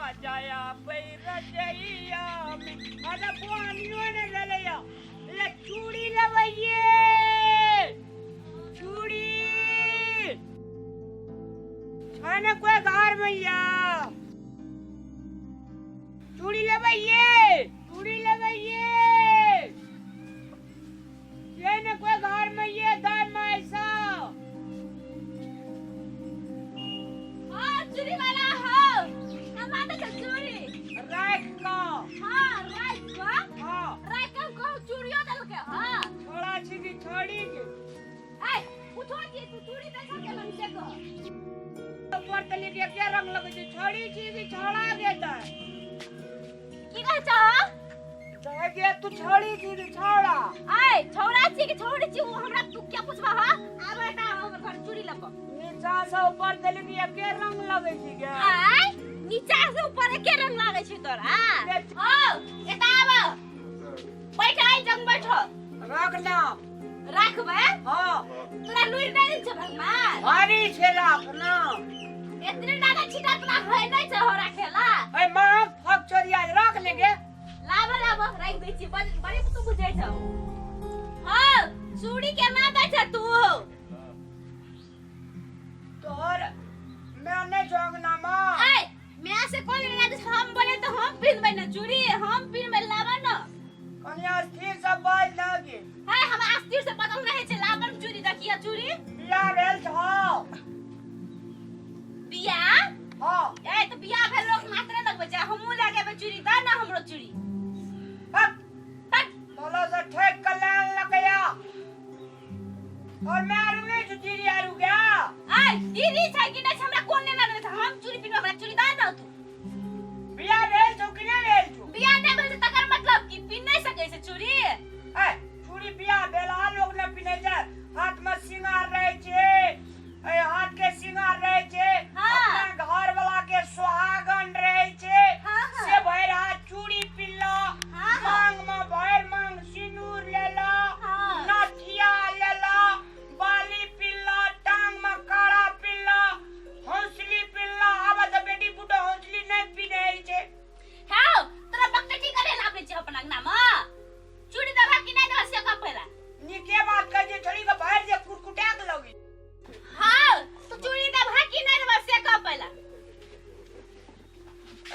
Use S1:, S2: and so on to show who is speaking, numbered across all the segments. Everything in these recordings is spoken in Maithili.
S1: मजा आबै रजैया में। अरे पानियो ने लेलैया ले चूड़ी लेबै ये चूड़ी छै ने कोई घर में या चूड़ी लेबै ये चूड़ी लेबै ये ये ने कोई घर में ये दाय माय सा।
S2: हाँ चूड़ी वाला हो हम आते छ चूड़ी
S1: राख का।
S2: हाँ राख का।
S1: हाँ
S2: राख का कहू चूड़ियो देल के। हाँ
S1: छोड़ा छी की छोड़ी के
S2: ए उठो की तू चूड़ी देखा के लन से कह
S1: ऊपर तली के के रंग लगे छै छोड़ी छी की छोड़ा के दाय
S2: की कह छ
S1: दाय के तू छोड़ी छी की छोड़ा।
S2: ए छोड़ा छी की छोड़ी छी वो हमरा तू क्या पूछबा। हां आब बेटा हमर घर चूड़ी लको
S1: नीचा से ऊपर तली के एके रंग लगे छै गे।
S2: आय नीचा से ऊपर एके रंग लागे छै तोरा। हो एता आब बैठ आई जंग बैठ
S1: राख ना
S2: राखबे।
S1: हां
S2: तोरा लुरि नै छै भगवान
S1: भारी छै राख ना
S2: एतने डाला छिटा तोरा है नै छै हो राखेला।
S1: ए मां फक छोड़िया राख लेंगे
S2: लाब लाब राख दै छी बड़ी तू बुझै छौ। हां चूड़ी केना दै छै तू
S1: तोहर मैं नै जोंगना मां।
S2: ए मैं से कोन लेना दे हम बोले तो हम पिनबै न चूड़ी हम पिनबै लाब न
S1: कनिया स्थिर से बाज ना गे।
S2: है हम अस्थिर से बदल रहे छे लाबन चूड़ी देखिया चूड़ी
S1: बियाह भेल छौ।
S2: बियाह?
S1: हां
S2: ए तो बियाह भेल लोग मात्र लगबै छै हमहू लगेबै चूड़ी द ना हमरो चूड़ी।
S1: हट
S2: हट
S1: बोलो से ठेक कल्याण लगया और मैं आरू नहीं छु दीदी आरू गया।
S2: ए दीदी छै कि नै छै हमरा कोन लेना देना छै हम चूड़ी पिनबै हमरा चूड़ी द ना तू।
S1: बियाह भेल छौ कि नै भेल छौ?
S2: बियाह नै भेल छै तकर मतलब कि पिन नै सकै छै चूड़ी।
S1: ए चूड़ी बियाह भेल आ लोग नै पिनै छै हाथ में सिंगार रहै छै ए हाथ के सिंगार रहै छै।
S2: हाँ।
S1: अपना घर वाला के सुहागन रहै छै।
S2: हाँ, हाँ।
S1: से भरि हाथ चूड़ी पिनला
S2: हाँ, हाँ।
S1: मांग में भरि मांग सिंदूर लेला
S2: हाँ।
S1: नथिया लेला बाली पिनला टांग में काड़ा पिनला हौसली पिनला। आब तऽ बेटी पुतोह हौसली नै पिनै छै।
S2: हौ तोरा बकटी करे लाबै छै अपन अंगना में चूड़ी देबा कि नै देबा से कह पहिला।
S1: नीके बात कहै छै छोड़ी के भरि जे कुटकुटा के लगी।
S2: हौ तू चूड़ी देबा कि नै देबा से कह पहिला।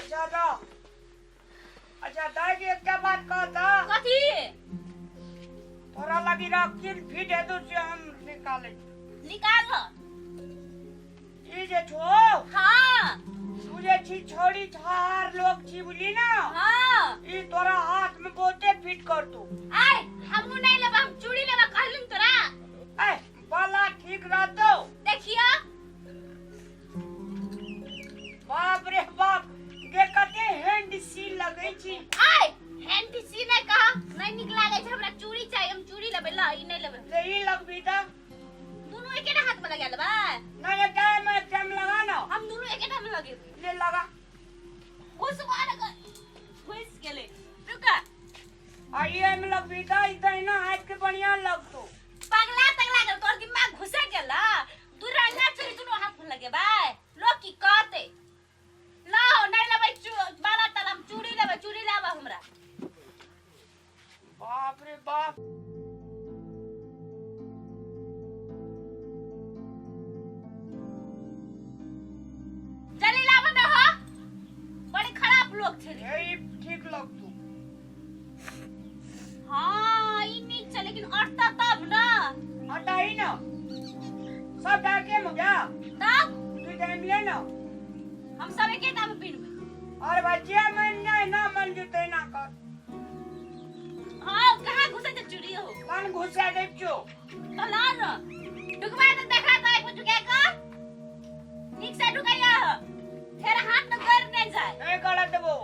S1: अच्छा दो अच्छा दाई के एकटा बात कह तऽ।
S2: कथी?
S1: तोरा लगी रह किन फिट हेतौ से हम निकालै छी।
S2: निकाल।
S1: ई जे छौ।
S2: हाँ।
S1: तू जे छी छोड़ी छार लोग छी बुझली ना।
S2: हाँ।
S1: ई तोरा हाथ में बहुते फिट करतौ।
S2: आय हमहू नहीं लेबा हम चूड़ी लेबा कहलुन तोरा।
S1: ए बाला ठीक रहतौ।
S2: देखियो।
S1: बाप रे बाप गे कते हैंड सी लगै छी।
S2: आय हैंड सी नै कह नै नीक लागै छै हमरा चूड़ी चाही हम चूड़ी लेबै ल ई नै लेबै।
S1: ते ई लगबी त
S2: दुनू एके हाथ में लगा लेबै।
S1: नहीं एक टाइम में एक टाइम लगा ना।
S2: हम दुनू एके टाइम में लगेबै।
S1: ले लगा।
S2: घुस मार घुस गेलै रुका।
S1: आ ये में लगबी त ई दहिना हाथ के बढ़िया लगतो।
S2: पगला तगला गेल तोर दिमाग घुसे गेल दू रंगा चूड़ी दुनू हाथ में लगेबै लोग की कहते। लाओ नहीं लेबै बाला ताला हम चूड़ी लेबै चूड़ी लाबा हमरा।
S1: बाप रे बाप।
S2: जल्दी लाबा ना हो बड़े खराब लोग छे रे।
S1: ए, ई ठीक लगतो।
S2: हाँ ई नीक छै लेकिन अटता तब ना।
S1: अटाई ना सब डाके में गया।
S2: तब
S1: तू टाइम ले ना।
S2: हम सब एके टाइम पिनबै।
S1: और बच्चे मन जाए ना मन जुते ना कर।
S2: हाँ कहाँ घुसे छै चूड़ी हो?
S1: कौन घुसा दे छो?
S2: तो ला ना ढुकवा तो देखा तो एक झुके का नीक से ढुकैया हो फेर हाथ में कर नहीं जाए।
S1: नहीं गलत देबो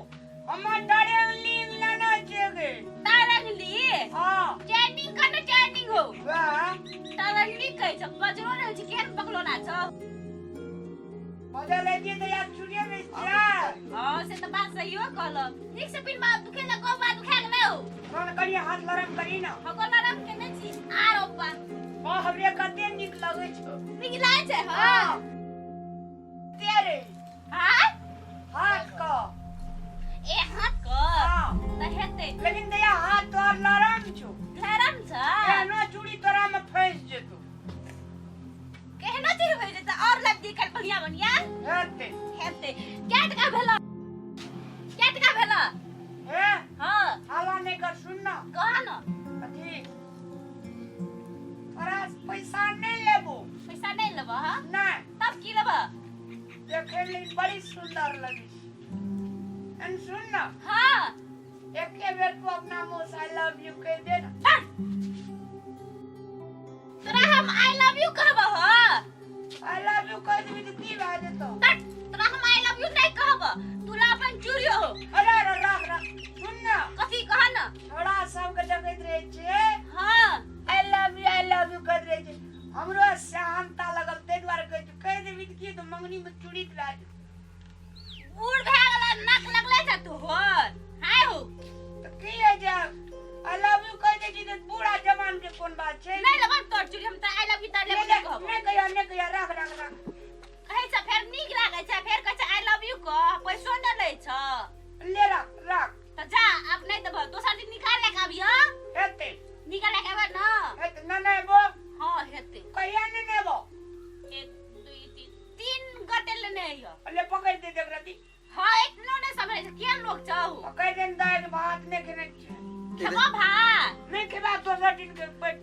S1: हमर डरे लिंग लेना छे गे।
S2: तारंगली?
S1: हाँ।
S2: चैनिंग कर ना चैनिंग हो।
S1: वाह।
S2: तारंगली कहै छ बजरो रहै छै केहन पकलो ना छ।
S1: मजा ले जी तो यार चूड़िया में जाए।
S2: हाँ से तो बात सही हो कहलो नीक से पिनबा दुखे ना को बात दुखे ना हो।
S1: कौन करी हाथ लरम करी ना।
S2: हको लरम के नै छी आर ओपा।
S1: हां हमरे कते नीक लगै छौ।
S2: नीक लागै छै हां।
S1: तेरे।
S2: हां?
S1: हाथ का।
S2: बढ़िया बढ़िया
S1: हेतै।
S2: हेतै। कै टका भेल? कै टका भेल?
S1: हे।
S2: हाँ।
S1: हाला नहि कर, सुन न।
S2: कह न।
S1: अथी तोरा से पैसा नहि लेबो।
S2: पैसा नहि लेबह? हाँ?
S1: नहि।
S2: तब की लेबह?
S1: देखे में बड़ी सुंदर लगी। एन सुन न।
S2: हाँ।
S1: एके बेर तू अपना मुंह से I love you कह दे ना।
S2: हट! तोरा हम I love you कहबह?
S1: I love you कह देबी तऽ की भए जेतौ?
S2: हट! तोरा हम I love you नहीं कहबह। तू ला अपन चूड़ी हो।
S1: अरे अरे, राख राख। सुन न।
S2: कथी? कह न।
S1: छोड़ा सबके देखैत रहै छियै।
S2: हाँ।
S1: I love you, I love you कहैत रहै छै। हमरो सेहनता लगल, ताहि दुआरे कहै छी। कहि देबी तऽ की तऽ मंगनी मे चूड़ी भए जेतौ।
S2: बूढ़ भए गेला, नक लगले छ तोहर। हाय हो।
S1: तऽ की है जे I love you कहि दै छी तऽ बूढ़ा जवान के कोन बात छै?
S2: नहीं लेबन तोर चूड़ी हम तऽ I love you तऽ लेबो
S1: नहि
S2: नहीं कहबो।
S1: नहि कहिया, नहि कहिया, राख राख राख।
S2: कहै छ फेर नीक लागै छै, फेर कहै छ I love you कह, पैसो नहि लै छ।
S1: ले, राख राख।
S2: तऽ जा, आब नहि देबह। दोसर दिन निकाल लए के आबिह।
S1: हेतै।
S2: निकाल लए के आबह न।
S1: हेतै। नहि नहि एबो।
S2: हाँ हेतै।
S1: कहिया नहि नेबो?
S2: 1 2 3, 3 गते लेने अइह।
S1: ले पकड़ दे देख रती।
S2: हाँ, इतनो नहि समझै छै। केहन लोक छौ?
S1: पकड़ दे दालि भात नहि खेने छियै।
S2: खेबो भात?
S1: नहि खेबा, दोसर दिन के बैठ।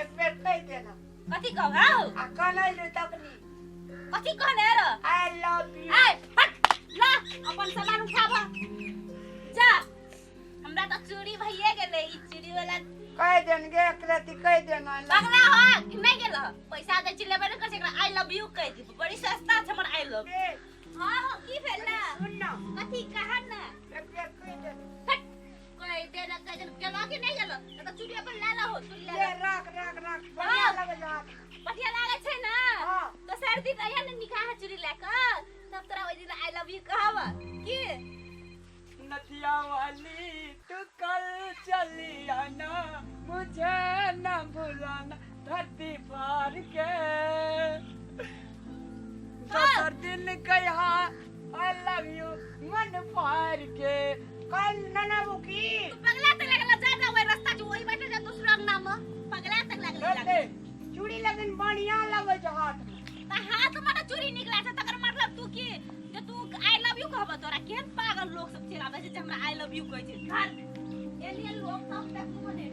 S1: एक बेर कहि देना।
S2: कथी कहब हौ?
S1: आ कहने जे तकनी।
S2: कथी कहने रह?
S1: I love you.
S2: ए हट, ला अपन सामान उठाब, जा। हमरा तऽ चूड़ी भइए गेलै, ई चूड़ी वाला।
S1: कहि देन गे, एक रति कहि देना।
S2: पगला हो कि नहि गेल? पैसा दै छी, लेबे नहि करै छै। एकरा I love you कहि देब। बड़ी सस्ता छै हमर I love.
S1: ए।
S2: हाँ हो, की भेल?
S1: सुन न।
S2: कथी? कह न।
S1: एक बेर कहि देन।
S2: हट, कहि दे न, कहि दे। गेलो कि नहि गेलो? तऽ चूड़ी अपन ले लहो, चूड़ी ले
S1: ले।
S2: लहो।
S1: राख राख राख, बढ़िया लगै छै हाथ मे।
S2: बढ़िया लागै छै ने?
S1: हाँ।
S2: दोसर दिन अइहे ने निकाह चूड़ी लए कऽ, तब तोरा ओहि दिन I love you कहब की।
S1: नदिया वाली तू कल चली आना, मुझे न भुलाना, धरती पार के। दोसर दिन कहा I love you मन फाड़ के। कल नना बुकी।
S2: तू पगला तक लागल। जा जा, ओहि रास्ता जो वही बैठे जा दूसरा अंगना में। पगला तक लागल।
S1: हेते, चूड़ी लगन बढ़िया लगै छै हाथ में।
S2: तऽ हाथ में तऽ चूड़ी निकलै छै, तकर मतलब तू की जे तू I love you कहब? तोरा केहन पागल लोक सब चलि आबै छै जे हमरा I love you कहै छै। घर एलियन लोक सब देखबो नहि।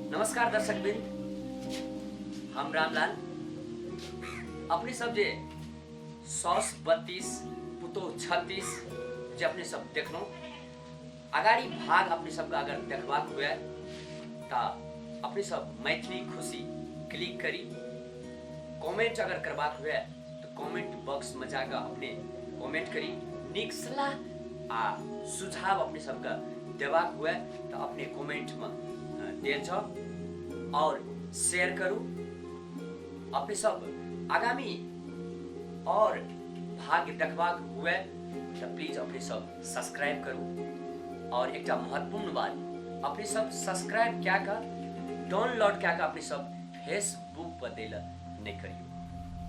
S3: नमस्कार दर्शक वृंद, हम रामलाल। अपने सब जे सौस 32 पुतोह 36 जे अपने सब देखलहुँ, अगाडि भाग अपने सबके अगर देखबाक हुए तऽ अपने सब मैथिली खुशी क्लिक करी। कमेंट अगर करबाक हुए तऽ कमेंट बॉक्स में जाकऽ अपने कमेंट करी। नीक सलाह आ सुझाव अपने सबके देबाक हुए तऽ अपने कमेंट में देल जाओ और शेयर करू। अपने सब आगामी और भाग्य देखबाक हुए तऽ प्लीज अपने सब सब्सक्राइब करू। और एकटा महत्वपूर्ण बात, अपने सब सब्सक्राइब कए कऽ डाउनलोड कए कऽ अपने सब फेसबुक पर दै लए नहि करियौ,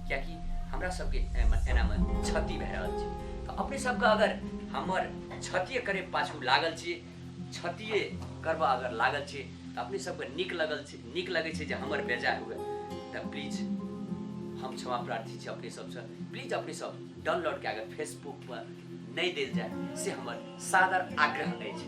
S3: कियाकि हमरा सबके एनामे क्षति भए रहल छै। तऽ अपने सबके अगर हमर क्षतिये करे पाछू लागल छियै, क्षतिये करबा अगर लागल छियै, तऽ अपने सबके नीक लगल छै, नीक लगै छै जे हमर बेजाय हुए, तऽ प्लीज हम क्षमा प्रार्थी छी अपने सबसँ। प्लीज अपने सब डाउनलोड कए कऽ फेसबुक पर नहि देल जाय, से हमर सादर आग्रह अछि।